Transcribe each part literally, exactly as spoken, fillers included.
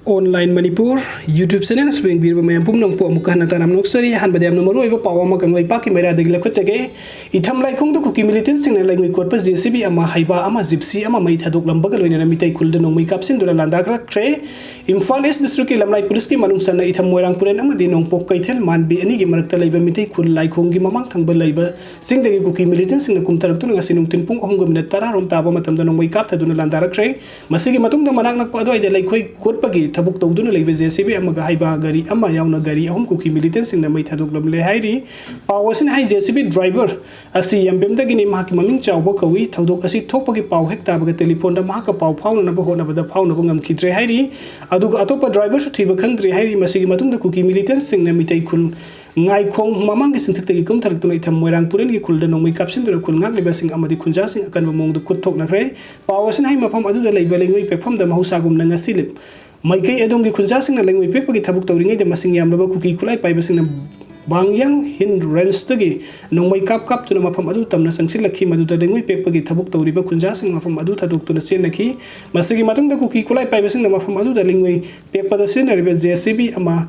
Online Manipur YouTube channel ꯑꯁꯤꯕꯨ ꯌꯦꯡꯕꯤꯔꯤꯕ ꯃꯌꯥꯝ ꯄꯨꯝꯅꯃꯛꯄꯨ ꯑꯃꯨꯛꯀ ꯍꯟꯅ ꯇꯔꯥꯝꯅ ꯑꯣꯛꯆꯔꯤ꯫ ꯑꯍꯥꯟꯕꯗ ꯌꯥꯝꯅ ꯃꯔꯨꯑꯣꯏꯕ ꯄꯥꯎ ꯑꯃ ꯀꯪꯂꯩꯄꯥꯛꯀꯤ ꯃꯩꯔꯥꯗꯒꯤ ꯂꯧꯈꯠꯆꯒꯦ꯫ ꯏꯊꯝ ꯂꯥꯏꯈꯣꯡꯗ ꯀꯨꯀꯤ militantꯁꯤꯡꯅ ꯂꯩꯉꯣꯏ ꯀꯣꯠꯄ JCB ꯑꯃ, ꯍꯩꯕꯥ ꯑꯃ, Gypsy ꯑꯃ ꯃꯩ ꯊꯥꯗꯣꯛꯂꯝꯕꯒ ꯂꯣꯏꯅꯅ ꯃꯤꯇꯩ ꯈꯨꯜꯗ ꯅꯣꯡꯃꯩ ꯀꯥꯞꯁꯤꯟꯗꯨꯅ ꯂꯥꯟꯗꯥꯈ꯭ꯔꯦ꯫ ꯏꯝꯐꯥꯜ East Districtꯀꯤ ꯂꯝꯂꯥꯏ policeꯀꯤ ꯃꯅꯨꯡ ꯆꯟꯅ ꯏꯊꯝ ꯃꯣꯏꯔꯥꯡ ꯄꯨꯔꯦꯟ ꯑꯃꯗꯤ ꯅꯣꯡꯄꯣꯛ ꯀꯩꯊꯦꯜ ꯃꯥꯟꯕꯤ ꯑꯅꯤꯒꯤ ꯃꯔꯛꯇ ꯂꯩꯕ ꯃꯤꯇꯩ ꯈꯨꯜ ꯂꯥꯏꯈꯣꯡꯒꯤ ꯃꯃꯥꯡ ꯊꯪꯕ ꯂꯩꯕ ꯆꯤꯡꯗꯒꯤ ꯀꯨꯀꯤ militantꯁꯤꯡꯅ ꯀꯨꯝꯊꯔꯛꯇꯨꯅ ꯉꯁꯤ ꯅꯨꯡꯊꯤꯜ ꯄꯨꯡ ꯑꯍꯨꯝꯒ ꯃꯤꯅꯠ ꯇꯔꯥ ꯔꯣꯝ ꯇꯥꯕ ꯃꯇꯝꯗ ꯅꯣꯡꯃꯩ ꯀꯥꯞꯊꯗꯨꯅ ꯂꯥꯟꯗꯥꯔꯛꯈ꯭ꯔꯦ꯫ ꯃꯁꯤꯒꯤ ꯃꯇꯨꯡꯗ ꯃꯅꯥꯛ ꯅꯛꯄ ꯑꯗꯨꯋꯥꯏꯗ ꯂꯩꯈꯣꯏ ꯀꯣꯠꯄꯒꯤ ꯊꯕꯛ ꯇꯧꯗꯨꯅ ꯂꯩꯕ JCB ꯑꯃꯒ ꯍꯩꯕꯥ ꯒꯥꯔꯤ ꯑꯃ ꯌꯥꯎꯅ ꯒꯥꯔꯤ ꯑꯍꯨꯝ ꯀꯨꯀꯤ militantꯁꯤꯡꯅ ꯃꯩ ꯊꯥꯗꯣꯛꯂꯝꯂꯦ ꯍꯥꯏꯔꯤ꯫ ꯄꯥꯎ ꯑꯁꯤꯅ ꯍꯥꯏ, JCB driver ꯑꯁꯤ ꯌꯥꯝꯕꯦꯝꯗꯒꯤꯅꯤ, ꯃꯍꯥꯛꯀꯤ ꯃꯃꯤꯡ ꯆꯥꯎꯕ ꯀꯧꯏ꯫ ꯊꯧꯗꯣꯛ ꯑꯁꯤ ꯊꯣꯛꯄꯒꯤ ꯄꯥꯎ ꯍꯦꯛ ꯇꯥꯕꯒ telephoneꯗ ꯃꯍꯥꯛꯀ ꯄꯥꯎ ꯐꯥꯎꯅꯅꯕ ꯍꯣꯠꯅꯕꯗ ꯐꯥꯎꯅꯕ ꯉꯝꯈꯤꯗ꯭ꯔꯦ ꯍꯥꯏꯔꯤ꯫ ꯑꯗꯨꯒ ꯑꯇꯣꯞꯄ driverꯁꯨ ꯊꯤꯕ ꯈꯪꯗ꯭ꯔꯦ ꯍꯥꯏꯔꯤ꯫ ꯃꯁꯤꯒꯤ ꯃꯇꯨꯡꯗ ꯀꯨꯀꯤ militantꯁꯤꯡꯅ ꯃꯤꯇꯩ ꯈꯨꯜ ꯉꯥꯏꯈꯣꯡ ꯃꯃꯥꯡꯒꯤ ꯆꯤꯡꯊꯛꯇꯒꯤ ꯀꯨꯝꯊꯔꯛꯇꯨꯅ ꯏꯊꯝ ꯃꯣꯏꯔꯥꯡ ꯄꯨꯔꯦꯟꯒꯤ ꯈꯨꯜꯗ ꯅꯣꯡꯃꯩ ꯀꯥꯞꯁꯤꯟꯗꯨꯅ ꯈꯨꯜ ꯉꯥꯛꯂꯤꯕꯁꯤꯡ ꯑꯃꯗꯤ ꯈꯨꯟꯖꯥꯁꯤꯡ ꯑꯀꯟꯕ ꯃꯑꯣꯡꯗ ꯈꯨꯠ ꯊꯣꯛꯅꯈ꯭ꯔꯦ꯫ ꯄꯥꯎ ꯑꯁꯤꯅ ꯍꯥꯏ, ꯃꯐꯝ ꯑꯗꯨꯗ ꯂꯩꯕ ꯂꯩꯉꯣꯏ ꯄꯦꯛꯐꯝꯗ ꯃꯍꯧꯁꯥꯒꯨꯝꯅ ꯉꯁꯤ ꯂꯤꯞ ꯃꯥꯏꯀꯩ ꯑꯗꯣꯝꯒꯤ ꯈꯨꯟꯖꯥꯁꯤꯡꯅ ꯂꯩꯉꯣꯏ ꯄꯦꯛꯄꯒꯤ ꯊꯕꯛ ꯇꯧꯔꯤꯉꯩꯗ ꯃꯁꯤꯡ ꯌꯥꯝꯂꯕ ꯀꯨꯀꯤ ꯈꯨꯠꯂꯥꯏ ꯄꯥꯏꯕꯁꯤꯡꯅ ꯕꯥꯡꯌꯥꯡ Hill Rangeꯇꯒꯤ ꯅꯣꯡꯃꯩ ꯀꯥꯞ ꯀꯥꯞꯇꯨꯅ ꯃꯐꯝ ꯑꯗꯨ ꯇꯝꯅ ꯆꯪꯁꯤꯜꯂꯛꯈꯤ꯫ ꯃꯗꯨꯗ ꯂꯩꯉꯣꯏ ꯄꯦꯛꯄꯒꯤ ꯊꯕꯛ ꯇꯧꯔꯤꯕ ꯈꯨꯟꯖꯥꯁꯤꯡ ꯃꯐꯝ ꯑꯗꯨ ꯊꯥꯗꯣꯛꯇꯨꯅ ꯆꯦꯟꯅꯈꯤ꯫ ꯃꯁꯤꯒꯤ ꯃꯇꯨꯡꯗ ꯀꯨꯀꯤ ꯈꯨꯠꯂꯥꯏ ꯄꯥꯏꯕꯁꯤꯡꯅ ꯃꯐꯝ ꯑꯗꯨꯗ ꯂꯩꯉꯣꯏ ꯄꯦꯛꯄꯗ ꯁꯤꯖꯤꯟꯅꯔꯤꯕ JCB ꯑꯃ,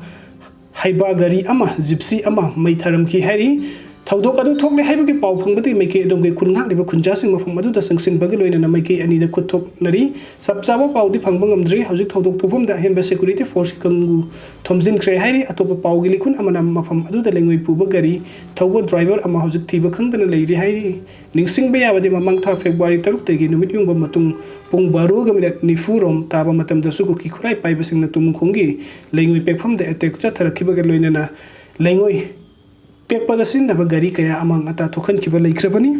ꯍꯩꯕꯥ ꯒꯥꯔꯤ ꯑꯃ, Gypsy ꯑꯃ ꯃꯩ ꯊꯥꯔꯝꯈꯤ ꯍꯥꯏꯔꯤ꯫ ꯊꯧꯗꯣꯛ ꯑꯗꯨ ꯊꯣꯛꯂꯦ ꯍꯥꯏꯕꯒꯤ ꯄꯥꯎ ꯐꯪꯕꯗꯒꯤ ꯃꯥꯏꯀꯩ ꯑꯗꯣꯝꯒꯤ ꯈꯨꯟ ꯉꯥꯛꯂꯤꯕ ꯈꯨꯟꯖꯥꯁꯤꯡ ꯃꯐꯝ ꯑꯗꯨꯗ ꯆꯪꯁꯤꯟꯕꯒ ꯂꯣꯏꯅꯅ ꯃꯥꯏꯀꯩ ꯑꯅꯤꯗ ꯈꯨꯠ ꯊꯣꯛꯅꯔꯤ꯫ ꯆꯞ ꯆꯥꯕ ꯄꯥꯎꯗꯤ ꯐꯪꯕ ꯉꯝꯗ꯭ꯔꯤ꯫ ꯍꯧꯖꯤꯛ ꯊꯧꯗꯣꯛ ꯊꯣꯛꯐꯝꯗ ꯑꯍꯦꯟꯕ security forceꯀꯤ ꯀꯥꯡꯕꯨ ꯊꯣꯝꯖꯤꯟꯈ꯭ꯔꯦ ꯍꯥꯏꯔꯤ꯫ ꯑꯇꯣꯞꯄ ꯄꯥꯎꯒꯤ ꯂꯤꯈꯨꯟ ꯑꯃꯅ ꯃꯐꯝ ꯑꯗꯨꯗ ꯂꯩꯉꯣꯏ ꯄꯨꯕ ꯒꯥꯔꯤ ꯊꯧꯕ driver ꯑꯃ ꯍꯧꯖꯤꯛ ꯊꯤꯕ ꯈꯪꯗꯅ ꯂꯩꯔꯤ ꯍꯥꯏꯔꯤ꯫ ꯅꯤꯡꯁꯤꯡꯕ ꯌꯥꯕꯗꯤ, ꯃꯃꯥꯡ ꯊꯥ February ꯇꯔꯨꯛꯇꯒꯤ ꯅꯨꯃꯤꯠ ꯌꯨꯡꯕ ꯃꯇꯨꯡ ꯄꯨꯡ ꯕꯥꯔꯣꯒ ꯃꯤꯅꯠ ꯅꯤꯐꯨ ꯔꯣꯝ ꯇꯥꯕ ꯃꯇꯝꯗꯁꯨ ꯀꯨꯀꯤ ꯈꯨꯠꯂꯥꯏ ꯄꯥꯏꯕꯁꯤꯡꯅ ꯇꯨꯃꯨꯈꯣꯡꯒꯤ ꯂꯩꯉꯣꯏ ꯄꯦꯛꯐꯝꯗ attack ꯆꯠꯊꯔꯛꯈꯤꯕꯒ ꯂꯣꯏꯅꯅ ꯂꯩꯉꯣꯏ ꯄꯦꯛꯄꯗ ꯁꯤꯖꯤꯟꯅꯕ ꯒꯥꯔꯤ ꯀꯌꯥ ꯑꯃꯥꯡ ꯑꯇꯥ ꯊꯣꯛꯍꯟꯈꯤꯕ ꯂꯩꯈ꯭ꯔꯕꯅꯤ꯫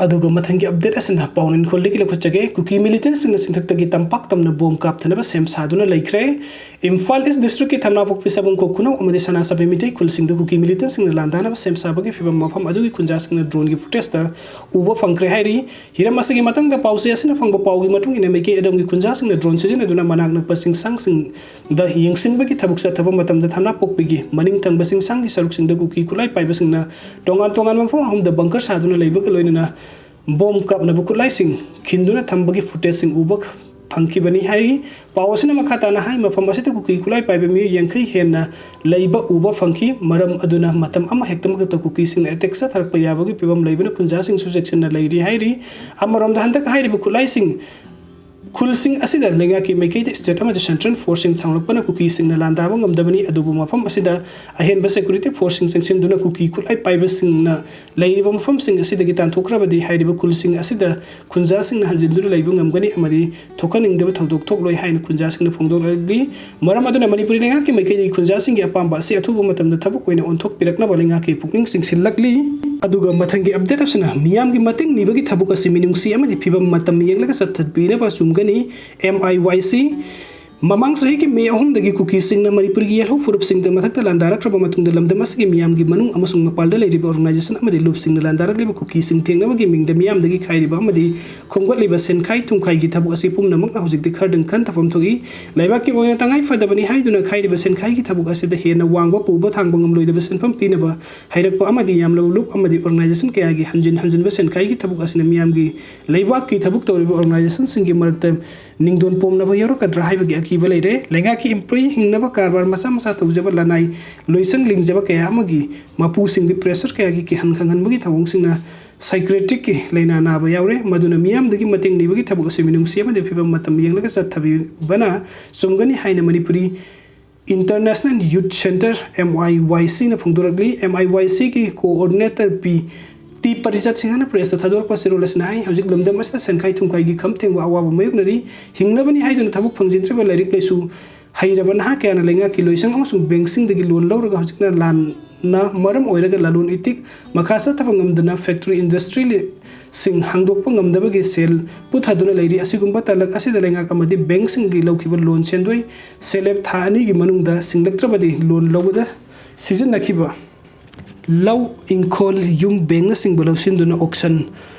ꯑꯗꯨꯒ ꯃꯊꯪꯒꯤ update ꯑꯁꯤꯅ ꯄꯥꯎꯅ ꯏꯪꯈꯣꯜꯗꯒꯤ ꯂꯧꯈꯠꯆꯒꯦ꯫ ꯀꯨꯀꯤ militantꯁꯤꯡꯅ ꯆꯤꯡꯊꯛꯇꯒꯤ ꯇꯝꯄꯥꯛ ꯇꯝꯅ bomb ꯀꯥꯞꯊꯅꯕ ꯁꯦꯝ ꯁꯥꯗꯨꯅ ꯂꯩꯈ꯭ꯔꯦ꯫ ꯏꯝꯐꯥꯜ East Districtꯀꯤ ꯊꯝꯅꯥꯄꯣꯛꯄꯤ, ꯁꯕꯨꯡꯈꯣꯛ ꯈꯨꯅꯧ ꯑꯃꯗꯤ ꯁꯅꯥ ꯁꯕꯩ ꯃꯤꯇꯩ ꯈꯨꯜꯁꯤꯡꯗ ꯀꯨꯀꯤ militantꯁꯤꯡꯅ ꯂꯥꯟꯗꯥꯅꯕ ꯁꯦꯝ ꯁꯥꯕꯒꯤ ꯐꯤꯕꯝ ꯃꯐꯝ ꯑꯗꯨꯒꯤ ꯈꯨꯟꯖꯥꯁꯤꯡꯅ droneꯒꯤ footageꯇ ꯎꯕ ꯐꯪꯈ꯭ꯔꯦ ꯍꯥꯏꯔꯤ꯫ ꯍꯤꯔꯝ ꯑꯁꯤꯒꯤ ꯃꯇꯥꯡꯗ ꯄꯥꯎꯆꯦ ꯑꯁꯤꯅ ꯐꯪꯕ ꯄꯥꯎꯒꯤ ꯃꯇꯨꯡ ꯏꯟꯅ, ꯃꯥꯏꯀꯩ ꯑꯗꯣꯝꯒꯤ ꯈꯨꯟꯖꯥꯁꯤꯡꯅ drone ꯁꯤꯖꯤꯟꯅꯗꯨꯅ ꯃꯅꯥꯛ ꯅꯛꯄ ꯆꯤꯡꯁꯥꯡꯁꯤꯡꯗ ꯌꯦꯡꯁꯤꯟꯕꯒꯤ ꯊꯕꯛ ꯆꯠꯊꯕ ꯃꯇꯝꯗ ꯊꯝꯅꯥꯄꯣꯛꯄꯤꯒꯤ ꯃꯅꯤꯡ ꯊꯪꯕ ꯆꯤꯡꯁꯥꯡꯒꯤ ꯁꯔꯨꯛꯁꯤꯡꯗ ꯀꯨꯀꯤ ꯈꯨꯠꯂꯥꯏ ꯄꯥꯏꯕꯁꯤꯡꯅ ꯇꯣꯉꯥꯟ ꯇꯣꯉꯥꯟꯕ ꯃꯐꯝ ꯑꯍꯨꯝꯗ bunker ꯁꯥꯗꯨꯅ ꯂꯩꯕꯒ ꯂꯣꯏꯅꯅ bomb ꯀꯥꯞꯅꯕ ꯈꯨꯠꯂꯥꯏꯁꯤꯡ ꯈꯤꯟꯗꯨꯅ ꯊꯝꯕꯒꯤ footageꯁꯤꯡ ꯎꯕ ꯐꯪꯈꯤꯕꯅꯤ ꯍꯥꯏꯔꯤ꯫ ꯄꯥꯎ ꯑꯁꯤꯅ ꯃꯈꯥ ꯇꯥꯅ ꯍꯥꯏ, ꯃꯐꯝ ꯑꯁꯤꯗ ꯀꯨꯀꯤ ꯈꯨꯠꯂꯥꯏ ꯄꯥꯏꯕ ꯃꯤꯑꯣꯏ ꯌꯥꯡꯈꯩ ꯍꯦꯟꯅ ꯂꯩꯕ ꯎꯕ ꯐꯪꯈꯤ꯫ ꯃꯔꯝ ꯑꯗꯨꯅ ꯃꯇꯝ ꯑꯃ ꯍꯦꯛꯇꯃꯛꯇ ꯀꯨꯀꯤꯁꯤꯡꯅ ꯑꯦꯇꯦꯛ ꯆꯠꯊꯔꯛꯄ ꯌꯥꯕꯒꯤ ꯐꯤꯕꯝ ꯂꯩꯕꯅ ꯈꯨꯟꯖꯥꯁꯤꯡꯁꯨ ꯆꯦꯛꯁꯤꯟꯅ ꯂꯩꯔꯤ ꯍꯥꯏꯔꯤ꯫ ꯑꯃꯔꯣꯝꯗ ꯍꯟꯗꯛ ꯍꯥꯏꯔꯤꯕ ꯈꯨꯠꯂꯥꯏꯁꯤꯡ ꯈꯨꯜꯁꯤꯡ ꯑꯁꯤꯗ ꯂꯩꯉꯥꯛꯀꯤ ꯃꯥꯏꯀꯩꯗ ꯁ꯭ꯇꯦꯠ ꯑꯃꯗꯤ ꯁꯦꯟꯇ꯭ꯔꯦꯜ ꯐꯣꯔꯁꯁꯤꯡ ꯊꯝꯂꯛꯄꯅ ꯀꯨꯀꯤꯁꯤꯡꯅ ꯂꯥꯟꯗꯥꯕ ꯉꯝꯗꯕꯅꯤ꯫ ꯑꯗꯨꯕꯨ ꯃꯐꯝ ꯑꯁꯤꯗ ꯑꯍꯦꯟꯕ ꯁꯦꯀ꯭ꯌꯨꯔꯤꯇꯤ ꯐꯣꯔꯁꯁꯤꯡ ꯆꯪꯁꯤꯟꯗꯨꯅ ꯀꯨꯀꯤ ꯈꯨꯠꯂꯥꯏ ꯄꯥꯏꯕꯁꯤꯡꯅ ꯂꯩꯔꯤꯕ ꯃꯐꯝꯁꯤꯡ ꯑꯁꯤꯗꯒꯤ ꯇꯥꯟꯊꯣꯛꯈ꯭ꯔꯕꯗꯤ ꯍꯥꯏꯔꯤꯕ ꯈꯨꯜꯁꯤꯡ ꯑꯁꯤꯗ ꯈꯨꯟꯖꯥꯁꯤꯡꯅ ꯍꯟꯖꯤꯟꯗꯨꯅ ꯂꯩꯕ ꯉꯝꯒꯅꯤ ꯑꯃꯗꯤ ꯊꯣꯛꯍꯟꯅꯤꯡꯗꯕ ꯊꯧꯗꯣꯛ ꯊꯣꯛꯂꯣꯏ ꯍꯥꯏꯅ ꯈꯨꯟꯖꯥꯁꯤꯡꯅ ꯐꯣꯡꯗꯣꯛꯂꯤ꯫ ꯃꯔꯝ ꯑꯗꯨꯅ ꯃꯅꯤꯄꯨꯔꯤ ꯂꯩꯉꯥꯛꯀꯤ ꯃꯥꯏꯀꯩꯗꯒꯤ ꯈꯨꯟꯖꯥꯁꯤꯡꯒꯤ ꯑꯄꯥꯝꯕ ꯑꯁꯤ ꯑꯊꯨꯕ ꯃꯇꯝꯗ ꯊꯕꯛ ꯑꯣꯏꯅ ꯑꯣꯟꯊꯣꯛꯄꯤꯔꯛꯅꯕ ꯂꯩꯉꯥꯛꯀꯤ ꯄꯨꯛꯅꯤꯡ ꯆꯤꯡꯁꯤꯜꯂꯛꯂꯤ꯫ ꯑꯗꯨꯒ ꯃꯊꯪꯒꯤ ꯑꯞꯗꯦꯠ ꯑꯁꯤꯅ ꯃꯤꯌꯥꯝꯒꯤ ꯃꯇꯦꯡ ꯅꯤꯕꯒꯤ ꯊꯕꯛ ꯑꯁꯤ ꯃꯤꯅꯨꯡꯁꯤ ꯑꯃꯗꯤ ꯐꯤꯕꯝ ꯃꯇꯝ ꯌꯦꯡꯂꯒ ꯆꯠꯊꯕꯤꯅꯕ ꯆꯨꯝꯒꯅꯤ꯫ ꯑꯦꯝ ꯑꯥꯏ ꯋꯥꯏ ꯁꯤ꯫ ꯃꯃꯥꯡ ꯆꯍꯤꯒꯤ ꯃꯦ ꯑꯍꯨꯝꯗꯒꯤ ꯀꯨꯀꯤꯁꯤꯡꯅ ꯃꯅꯤꯄꯨꯔꯒꯤ ꯌꯦꯜꯍꯧ ꯐꯨꯔꯨꯞꯁꯤꯡꯗ ꯃꯊꯛꯇ ꯂꯥꯟꯗꯥꯔꯛꯈ꯭ꯔꯕ ꯃꯇꯨꯡꯗ ꯂꯝꯗꯝ ꯑꯁꯤꯒꯤ ꯃꯤꯌꯥꯝꯒꯤ ꯃꯅꯨꯡ ꯑꯃꯁꯨꯡ ꯃꯄꯥꯟꯗ ꯂꯩꯔꯤꯕ ꯑꯣꯔꯒꯅꯥꯏꯖꯦꯁꯟ ꯑꯃꯗꯤ ꯂꯨꯞꯁꯤꯡꯅ ꯂꯥꯟꯗꯥꯔꯛꯂꯤꯕ ꯀꯨꯀꯤꯁꯤꯡ ꯊꯦꯡꯅꯕꯒꯤ ꯃꯤꯡꯗ ꯃꯤꯌꯥꯝꯗꯒꯤ ꯈꯥꯏꯔꯤꯕ ꯑꯃꯗꯤ ꯈꯣꯝꯒꯠꯂꯤꯕ ꯁꯦꯟꯈꯥꯏ ꯊꯨꯝꯈꯥꯏꯒꯤ ꯊꯕꯛ ꯑꯁꯤ ꯄꯨꯝꯅꯃꯛꯅ ꯍꯧꯖꯤꯛꯇꯤ ꯈꯔꯗꯪ ꯈꯟꯊꯐꯝ ꯊꯣꯛꯏ꯫ ꯂꯩꯕꯥꯛꯀꯤ ꯑꯣꯏꯅ ꯇꯉꯥꯏ ꯐꯗꯕꯅꯤ ꯍꯥꯏꯗꯨꯅ ꯈꯥꯏꯔꯤꯕ ꯁꯦꯟꯈꯥꯏꯒꯤ ꯊꯕꯛ ꯑꯁꯤꯗ ꯍꯦꯟꯅ ꯋꯥꯡꯕ ꯄꯨꯕ ꯊꯥꯡꯕ ꯉꯝꯂꯣꯏꯗꯕ ꯁꯦꯟꯐꯝ ꯄꯤꯅꯕ ꯍꯥꯏꯔꯛꯄ ꯑꯃꯗꯤ ꯌꯥꯝꯂꯕ ꯂꯨꯞ ꯑꯃꯗꯤ ꯑꯣꯔꯒꯅꯥꯏꯖꯦꯁꯟ ꯀꯌꯥꯒꯤ ꯍꯟꯖꯤꯟ ꯍꯟꯖꯤꯟꯕ ꯁꯦꯟꯈꯥꯏꯒꯤ ꯊꯕꯛ ꯑꯁꯤꯅ ꯃꯤꯌꯥꯝꯒꯤ ꯂꯩꯕꯥꯛꯀꯤ ꯊꯕꯛ ꯇꯧꯔꯤꯕ ꯑꯣꯔꯒꯅꯥꯏꯖꯦꯁꯟꯁꯤꯡꯒꯤ ꯃꯔꯛꯇ ꯅꯤꯡꯗꯣꯟ ꯄꯣꯝꯅꯕ ꯌꯥꯎꯔꯛꯀꯗ꯭ꯔꯥ ꯍꯥꯏꯕꯒꯤ ꯑꯀꯤꯕ ꯂꯩꯔꯦ꯫ ꯂꯩꯉꯥꯛꯀꯤ employee ꯍꯤꯡꯅꯕ ꯀꯔꯕꯥꯔ ꯃꯆꯥ ꯃꯆꯥ ꯇꯧꯖꯕ ꯂꯅꯥꯏ ꯂꯣꯏꯁꯪ ꯂꯤꯡꯖꯕ ꯀꯌꯥ ꯑꯃꯒꯤ ꯃꯄꯨꯁꯤꯡꯗ pressure ꯀꯌꯥꯒꯤ ꯀꯤꯍꯟ ꯈꯪꯍꯟꯕꯒꯤ ꯊꯧꯑꯣꯡꯁꯤꯡꯅ psychiatric ꯀꯤ ꯂꯥꯏꯅꯥ ꯅꯥꯕ ꯌꯥꯎꯔꯦ꯫ ꯃꯗꯨꯅ ꯃꯤꯌꯥꯝꯗꯒꯤ ꯃꯇꯦꯡ ꯅꯤꯕꯒꯤ ꯊꯕꯛ ꯑꯁꯤ ꯃꯤꯅꯨꯡꯁꯤ ꯑꯃꯗꯤ ꯐꯤꯕꯝ ꯃꯇꯝ ꯌꯦꯡꯂꯒ ꯆꯠꯊꯕꯤꯕꯅ ꯆꯨꯝꯒꯅꯤ ꯍꯥꯏꯅ Manipuri International Youth Centre, M I Y C ꯅ ꯐꯣꯡꯗꯣꯔꯛꯂꯤ꯫ M I Y C ꯒꯤ coordinator ꯄꯤ ꯇꯤ ꯄꯔꯤꯆꯠ ꯁꯤꯡꯍꯅ press ꯇ ꯊꯥꯗꯣꯔꯛꯄ ꯆꯦꯔꯣꯜ ꯑꯁꯤꯅ ꯍꯥꯏ, ꯍꯧꯖꯤꯛ ꯂꯝꯗꯝ ꯑꯁꯤꯗ ꯁꯦꯟꯈꯥꯏ ꯊꯨꯝꯈꯥꯏꯒꯤ ꯈꯝ ꯊꯦꯡꯕ ꯑꯋꯥꯕ ꯃꯥꯌꯣꯛꯅꯔꯤ꯫ ꯍꯤꯡꯅꯕꯅꯤ ꯍꯥꯏꯗꯨꯅ ꯊꯕꯛ ꯐꯪꯖꯗ꯭ꯔꯤꯕ ꯂꯥꯏꯔꯤꯛ ꯂꯥꯏꯁꯨ ꯍꯩꯔꯕ ꯅꯍꯥ ꯀꯌꯥꯅ ꯂꯩꯉꯥꯛꯀꯤ ꯂꯣꯏꯁꯪ ꯑꯃꯁꯨꯡ bank ꯁꯤꯡꯗꯒꯤ loan ꯂꯧꯔꯒ ꯍꯧꯖꯤꯛꯅ ꯂꯥꯟꯅ ꯃꯔꯝ ꯑꯣꯏꯔꯒ ꯂꯂꯣꯟ ꯏꯇꯤꯛ ꯃꯈꯥ ꯆꯠꯊꯕ ꯉꯝꯗꯅ factory industry ꯁꯤꯡ ꯍꯥꯡꯗꯣꯛꯄ ꯉꯝꯗꯕꯒꯤ ꯁꯦꯜ ꯄꯨꯊꯗꯨꯅ ꯂꯩꯔꯤ꯫ ꯑꯁꯤꯒꯨꯝꯕ ꯇꯥꯂꯛ ꯑꯁꯤꯗ ꯂꯩꯉꯥꯛ ꯑꯃꯗꯤ bank ꯁꯤꯡꯒꯤ ꯂꯧꯈꯤꯕ loan ꯁꯦꯟꯗꯣꯏ ꯁꯦꯜꯂꯦꯞ ꯊꯥ ꯑꯅꯤꯒꯤ ꯃꯅꯨꯡꯗ ꯁꯤꯡꯂꯛꯇ꯭ꯔꯕꯗꯤ loan ꯂꯧꯕꯗ ꯁꯤꯖꯤꯟꯅꯈꯤꯕ ꯂꯧ, ꯏꯪꯈꯣꯜ, ꯌꯨꯝ, bank ꯅꯆꯤꯡꯕ ꯂꯧꯁꯤꯟꯗꯨꯅ auction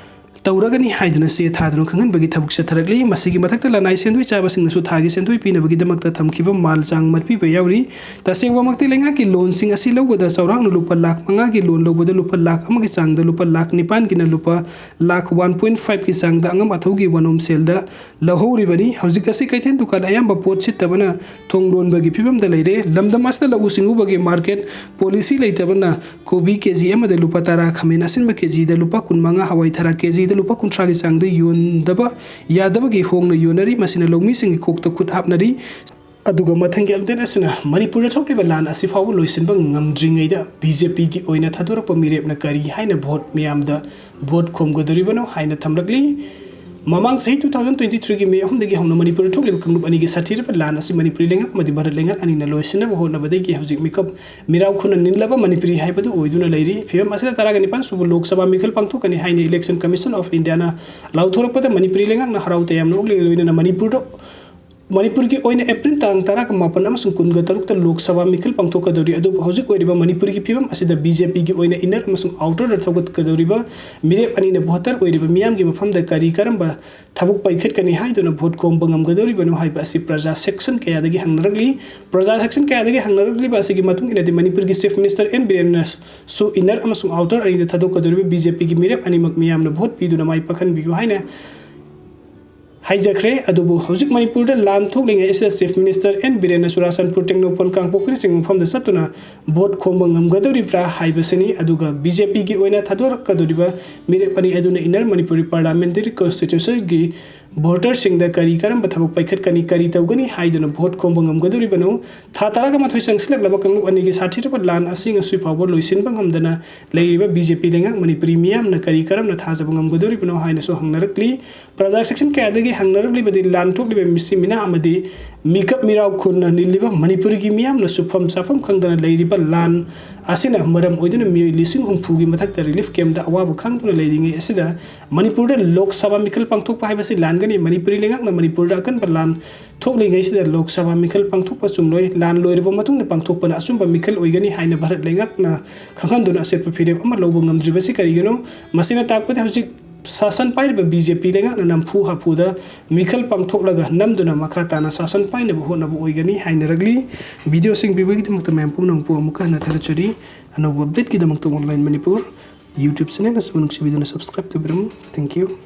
ꯇꯧꯔꯒꯅꯤ ꯍꯥꯏꯗꯨꯅ ꯆꯦ ꯊꯥꯗꯨꯅ ꯈꯪꯍꯟꯕꯒꯤ ꯊꯕꯛ ꯆꯠꯊꯔꯛꯂꯤ꯫ ꯃꯁꯤꯒꯤ ꯃꯊꯛꯇ ꯂꯅꯥꯏ ꯁꯦꯟꯗꯣꯏ ꯆꯥꯕꯁꯤꯡꯅꯁꯨ ꯊꯥꯒꯤ ꯁꯦꯟꯗꯣꯏ ꯄꯤꯅꯕꯒꯤꯗꯃꯛꯇ ꯊꯝꯈꯤꯕ ꯃꯥꯜ ꯆꯥꯡ ꯃꯠꯄꯤꯕ ꯌꯥꯎꯔꯤ꯫ ꯇꯁꯦꯡꯕꯃꯛꯇꯤ ꯂꯩꯉꯥꯛꯀꯤ ꯂꯣꯟꯁꯤꯡ ꯑꯁꯤ ꯂꯧꯕꯗ ꯆꯥꯎꯔꯥꯛꯅ ꯂꯨꯄꯥ ꯂꯥꯈ ꯃꯉꯥꯒꯤ ꯂꯣꯟ ꯂꯧꯕꯗ ꯂꯨꯄꯥ ꯂꯥꯈ ꯑꯃꯒꯤ ꯆꯥꯡꯗ ꯂꯨꯄꯥ ꯂꯥꯈ ꯅꯤꯄꯥꯟꯒꯤꯅ ꯂꯨꯄꯥ ꯂꯥꯈ ꯋꯥꯟ ꯄꯣꯏꯟ ꯐꯥꯏꯚꯀꯤ ꯆꯥꯡꯗ ꯑꯉꯝ ꯑꯊꯧꯒꯤ ꯋꯥꯅꯣꯝ ꯁꯦꯜꯗ ꯂꯧꯍꯧꯔꯤꯕꯅꯤ꯫ ꯍꯧꯖꯤꯛ ꯑꯁꯤ ꯀꯩꯊꯦꯜ ꯗꯨꯀꯥꯟ ꯑꯌꯥꯝꯕ ꯄꯣꯠ ꯁꯤꯠꯇꯕꯅ ꯊꯣꯡ ꯂꯣꯟꯕꯒꯤ ꯐꯤꯕꯝꯗ ꯂꯩꯔꯦ꯫ ꯂꯝꯗꯝ ꯑꯁꯤꯗ ꯂꯧꯎ ꯁꯤꯡꯎꯕꯒꯤ ꯃꯥꯔꯀꯦꯠ ꯄꯣꯂꯤꯁꯤ ꯂꯩꯇꯕꯅ ꯀꯣꯕꯤ ꯀꯦ ꯖꯤ ꯑꯃꯗ ꯂꯨꯄꯥ ꯇꯔꯥ, ꯈꯥꯃꯦꯟ ꯑꯁꯤꯟꯕ ꯀꯦ ꯖꯤꯗ ꯂꯨꯄꯥ ꯀꯨꯟꯃꯉꯥ, ꯍꯋꯥꯏ ꯊꯔꯥꯛ ꯀꯦ ꯖꯤꯗ ꯂꯨꯄꯥ ꯀꯨꯟꯊ꯭ꯔꯥꯒꯤ ꯆꯥꯡꯗ ꯌꯣꯟꯗꯕ ꯌꯥꯗꯕꯒꯤ ꯍꯣꯡꯅ ꯌꯣꯟꯅꯔꯤ꯫ ꯃꯁꯤꯅ ꯂꯧꯃꯤꯁꯤꯡꯒꯤ ꯀꯣꯛꯇ ꯈꯨꯠ ꯍꯥꯞꯅꯔꯤ꯫ ꯑꯗꯨꯒ ꯃꯊꯪꯒꯤ ꯑꯞꯗꯦꯠ ꯑꯁꯤꯅ ꯃꯅꯤꯄꯨꯔꯗ ꯊꯣꯛꯂꯤꯕ ꯂꯥꯟ ꯑꯁꯤ ꯐꯥꯎꯕ ꯂꯣꯏꯁꯤꯟꯕ ꯉꯝꯗ꯭ꯔꯤꯉꯩꯗ ꯕꯤ ꯖꯦ ꯄꯤꯒꯤ ꯑꯣꯏꯅ ꯊꯥꯗꯣꯔꯛꯄ ꯃꯤꯔꯦꯞꯅ ꯀꯔꯤ ꯍꯥꯏꯅ ꯚꯣꯠ ꯃꯤꯌꯥꯝꯗ ꯚꯣꯠ ꯈꯣꯝꯒꯗꯧꯔꯤꯕꯅꯣ ꯍꯥꯏꯅ ꯊꯝꯂꯛꯂꯤ꯫ ꯃꯃꯥꯡ ꯆꯍꯤ two thousand twenty three ꯒꯤ ꯃꯦ ꯑꯍꯨꯝꯗꯒꯤ ꯍꯧꯅ ꯃꯅꯤꯄꯨꯔꯗ ꯊꯣꯛꯂꯤꯕ ꯀꯥꯡꯂꯨꯞ ꯑꯅꯤꯒꯤ ꯁꯥꯊꯤꯔꯕ ꯂꯥꯟ ꯑꯁꯤ ꯃꯅꯤꯄꯨꯔꯤ ꯂꯩꯉꯥꯛ ꯑꯃꯗꯤ ꯚꯥꯔꯠ ꯂꯩꯉꯥꯛ ꯑꯅꯤꯅ ꯂꯣꯏꯁꯤꯟꯅꯕ ꯍꯣꯠꯅꯕꯗꯒꯤ ꯍꯧꯖꯤꯛ ꯃꯤꯀꯞ ꯃꯤꯔꯥꯎ ꯈꯨꯟꯅ ꯅꯤꯜꯂꯕ ꯃꯅꯤꯄꯨꯔꯤ ꯍꯥꯏꯕꯗꯨ ꯑꯣꯏꯗꯨꯅ ꯂꯩꯔꯤ꯫ ꯐꯤꯕꯝ ꯑꯁꯤꯗ ꯇꯔꯥꯒ ꯅꯤꯄꯥꯟ ꯁꯨꯕ ꯂꯣꯛ ꯁꯚꯥ ꯃꯤꯈꯜ ꯄꯥꯡꯊꯣꯛꯀꯅꯤ ꯍꯥꯏꯅ Election Commission of India ꯅ ꯂꯥꯎꯊꯣꯔꯛꯄꯗ ꯃꯅꯤꯄꯨꯔꯤ ꯂꯩꯉꯥꯛꯅ ꯍꯔꯥꯎ ꯇꯌꯥꯝꯅ ꯎꯠꯂꯤ꯫ ꯂꯣꯏꯅꯅ ꯃꯅꯤꯄꯨꯔꯗ ꯃꯅꯤꯄꯨꯔꯒꯤ ꯑꯣꯏꯅ ꯑꯦꯄ꯭ꯔꯤꯜ ꯇꯥꯡ ꯇꯔꯥꯒ ꯃꯥꯄꯟ ꯑꯃꯁꯨꯡ ꯀꯨꯟꯒ ꯇꯔꯨꯛꯇ ꯂꯣꯛ ꯁꯚꯥ ꯃꯤꯈꯜ ꯄꯥꯡꯊꯣꯛꯀꯗꯧꯔꯤ꯫ ꯑꯗꯨꯕꯨ ꯍꯧꯖꯤꯛ ꯑꯣꯏꯔꯤꯕ ꯃꯅꯤꯄꯨꯔꯒꯤ ꯐꯤꯕꯝ ꯑꯁꯤꯗ ꯕꯤ ꯖꯦ ꯄꯤꯒꯤ ꯑꯣꯏꯅ inner ꯑꯃꯁꯨꯡ outer ꯗ ꯊꯧꯒꯠꯀꯗꯧꯔꯤꯕ ꯃꯤꯔꯦꯞ ꯑꯅꯤꯅ voter ꯑꯣꯏꯔꯤꯕ ꯃꯤꯌꯥꯝꯒꯤ ꯃꯐꯝꯗ ꯀꯔꯤ ꯀꯔꯝꯕ ꯊꯕꯛ ꯄꯥꯏꯈꯠꯀꯅꯤ ꯍꯥꯏꯗꯨꯅ ꯚꯣꯠ ꯈꯣꯝꯕ ꯉꯝꯒꯗꯧꯔꯤꯕꯅꯣ ꯍꯥꯏꯕ ꯑꯁꯤ ꯄ꯭ꯔꯖꯥ section ꯀꯌꯥꯗꯒꯤ ꯍꯪꯅꯔꯛꯂꯤ꯫ ꯄ꯭ꯔꯖꯥ section ꯀꯌꯥꯗꯒꯤ ꯍꯪꯅꯔꯛꯂꯤꯕ ꯑꯁꯤꯒꯤ ꯃꯇꯨꯡ ꯏꯟꯅꯗꯤ ꯃꯅꯤꯄꯨꯔꯒꯤ Chief Minister ꯑꯦꯟ ꯕꯤꯔꯦꯟꯅꯁꯨ inner ꯑꯃꯁꯨꯡ outer ꯑꯅꯤꯗ ꯊꯥꯗꯣꯛꯀꯗꯧꯔꯤꯕ ꯕꯤ ꯖꯦ ꯄꯤꯒꯤ ꯃꯤꯔꯦꯞ ꯑꯅꯤꯃꯛ ꯃꯤꯌꯥꯝꯅ ꯚꯣꯠ ꯄꯤꯗꯨꯅ ꯃꯥꯏ ꯄꯥꯛꯍꯟꯕꯤꯌꯨ ꯍꯥꯏꯅ ꯍꯥꯏꯖꯈ꯭ꯔꯦ꯫ ꯑꯗꯨꯕꯨ ꯍꯧꯖꯤꯛ ꯃꯅꯤꯄꯨꯔꯗ ꯂꯥꯟ ꯊꯣꯛꯂꯤꯉꯩ ꯑꯁꯤꯗ Chief Minister ꯑꯦꯟ ꯕꯤꯔꯦꯟꯅ ꯆꯨꯔꯥꯆꯥꯟꯄꯨꯔ, ꯇꯦꯡꯅꯧꯄꯜ, ꯀꯥꯡꯄꯣꯛꯄꯤꯅꯆꯤꯡꯕ ꯃꯐꯝꯗ ꯆꯠꯇꯨꯅ ꯚꯣꯠ ꯈꯣꯝꯕ ꯉꯝꯒꯗꯧꯔꯤꯕ꯭ꯔꯥ ꯍꯥꯏꯕꯁꯤꯅꯤ꯫ ꯑꯗꯨꯒ ꯕꯤ ꯖꯦ ꯄꯤꯒꯤ ꯑꯣꯏꯅ ꯊꯥꯗꯣꯔꯛꯀꯗꯧꯔꯤꯕ ꯃꯤꯔꯦꯞ ꯑꯅꯤ ꯑꯗꯨꯅ inner Manipuri Parliamentary Constituency ꯒꯤ voter ꯁꯤꯡꯗ ꯀꯔꯤ ꯀꯔꯝꯕ ꯊꯕꯛ ꯄꯥꯏꯈꯠꯀꯅꯤ, ꯀꯔꯤ ꯇꯧꯒꯅꯤ ꯍꯥꯏꯗꯨꯅ ꯚꯣꯠ ꯈꯣꯝꯕ ꯉꯝꯒꯗꯧꯔꯤꯕꯅꯣ? ꯊꯥ ꯇꯔꯥꯒ ꯃꯥꯊꯣꯏ ꯆꯪꯁꯤꯜꯂꯛꯂꯕ ꯀꯥꯡꯂꯨꯞ ꯑꯅꯤꯒꯤ ꯁꯥꯊꯤꯔꯕ ꯂꯥꯟ ꯑꯁꯤ ꯉꯁꯤ ꯐꯥꯎꯕ ꯂꯣꯏꯁꯤꯟꯕ ꯉꯝꯗꯅ ꯂꯩꯔꯤꯕ ꯕꯤ ꯖꯦ ꯄꯤ ꯂꯩꯉꯥꯛ ꯃꯅꯤꯄꯨꯔꯤ ꯃꯤꯌꯥꯝꯅ ꯀꯔꯤ ꯀꯔꯝꯅ ꯊꯥꯖꯕ ꯉꯝꯒꯗꯧꯔꯤꯕꯅꯣ ꯍꯥꯏꯅꯁꯨ ꯍꯪꯅꯔꯛꯂꯤ꯫ ꯄ꯭ꯔꯖꯥ section ꯀꯌꯥꯗꯒꯤ ꯍꯪꯅꯔꯛꯂꯤꯕꯗꯤ ꯂꯥꯟ ꯊꯣꯛꯂꯤꯕ ꯃꯤꯁꯤ ꯃꯤꯅꯥ ꯑꯃꯗꯤ ꯃꯤꯀꯞ ꯃꯤꯔꯥꯎ ꯈꯨꯟꯅ ꯅꯤꯜꯂꯤꯕ ꯃꯅꯤꯄꯨꯔꯒꯤ ꯃꯤꯌꯥꯝꯅ ꯁꯨꯐꯝ ꯆꯥꯐꯝ ꯈꯪꯗꯅ ꯂꯩꯔꯤꯕ ꯂꯥꯟ ꯑꯁꯤꯅ ꯃꯔꯝ ꯑꯣꯏꯗꯨꯅ ꯃꯤꯑꯣꯏ ꯂꯤꯁꯤꯡ ꯍꯨꯝꯐꯨꯒꯤ ꯃꯊꯛꯇ relief camp ꯇ ꯑꯋꯥꯕ ꯈꯥꯡꯗꯨꯅ ꯂꯩꯔꯤꯉꯩ ꯑꯁꯤꯗ ꯃꯅꯤꯄꯨꯔꯗ ꯂꯣꯛ ꯁꯚꯥ ꯃꯤꯈꯜ ꯄꯥꯡꯊꯣꯛꯄ ꯍꯥꯏꯕꯁꯤ ꯂꯥꯟꯒꯅꯤ꯫ ꯃꯅꯤꯄꯨꯔꯤ ꯂꯩꯉꯥꯛꯅ ꯃꯅꯤꯄꯨꯔꯗ ꯑꯀꯟꯕ ꯂꯥꯟ ꯊꯣꯛꯂꯤꯉꯩꯁꯤꯗ ꯂꯣꯛ ꯁꯚꯥ ꯃꯤꯈꯜ ꯄꯥꯡꯊꯣꯛꯄ ꯆꯨꯝꯂꯣꯏ, ꯂꯥꯟ ꯂꯣꯏꯔꯕ ꯃꯇꯨꯡꯗ ꯄꯥꯡꯊꯣꯛꯄꯅ ꯑꯆꯨꯝꯕ ꯃꯤꯈꯜ ꯑꯣꯏꯒꯅꯤ ꯍꯥꯏꯅ ꯚꯥꯔꯠ ꯂꯩꯉꯥꯛꯅ ꯈꯪꯍꯟꯗꯨꯅ ꯑꯆꯦꯠꯄ ꯐꯤꯔꯦꯞ ꯑꯃ ꯂꯧꯕ ꯉꯝꯗ꯭ꯔꯤꯕꯁꯤ ꯀꯔꯤꯒꯤꯅꯣ? ꯃꯁꯤꯅ ꯇꯥꯛꯄꯗꯤ ꯍꯧꯖꯤꯛ ꯁꯥꯁꯟ ꯄꯥꯏꯔꯤꯕ ꯕꯤ ꯖꯦ ꯄꯤ ꯂꯩꯉꯥꯛꯅ ꯅꯝꯐꯨ ꯍꯥꯐꯨꯗ ꯃꯤꯈꯜ ꯄꯥꯡꯊꯣꯛꯂꯒ ꯅꯝꯗꯨꯅ ꯃꯈꯥ ꯇꯥꯅ ꯁꯥꯁꯟ ꯄꯥꯏꯅꯕ ꯍꯣꯠꯅꯕ ꯑꯣꯏꯒꯅꯤ ꯍꯥꯏꯅꯔꯛꯂꯤ꯫ ꯚꯤꯗꯤꯑꯣꯁꯤꯡ ꯄꯤꯕꯒꯤꯗꯃꯛꯇ ꯃꯌꯥꯝ ꯄꯨꯝꯅꯃꯛꯄꯨ ꯑꯃꯨꯛꯀ ꯍꯟꯅ ꯊꯥꯒꯠꯆꯔꯤ꯫ ꯑꯅꯧꯕ ꯑꯞꯗꯦꯠꯀꯤꯗꯃꯛꯇ Online Manipur YouTube ꯆꯦꯅꯦꯜ ꯑꯁꯤꯕꯨ ꯅꯨꯡꯁꯤꯕꯤꯗꯨꯅ subscribe ꯇꯧꯕꯤꯔꯝꯃꯨ꯫ Thank you꯫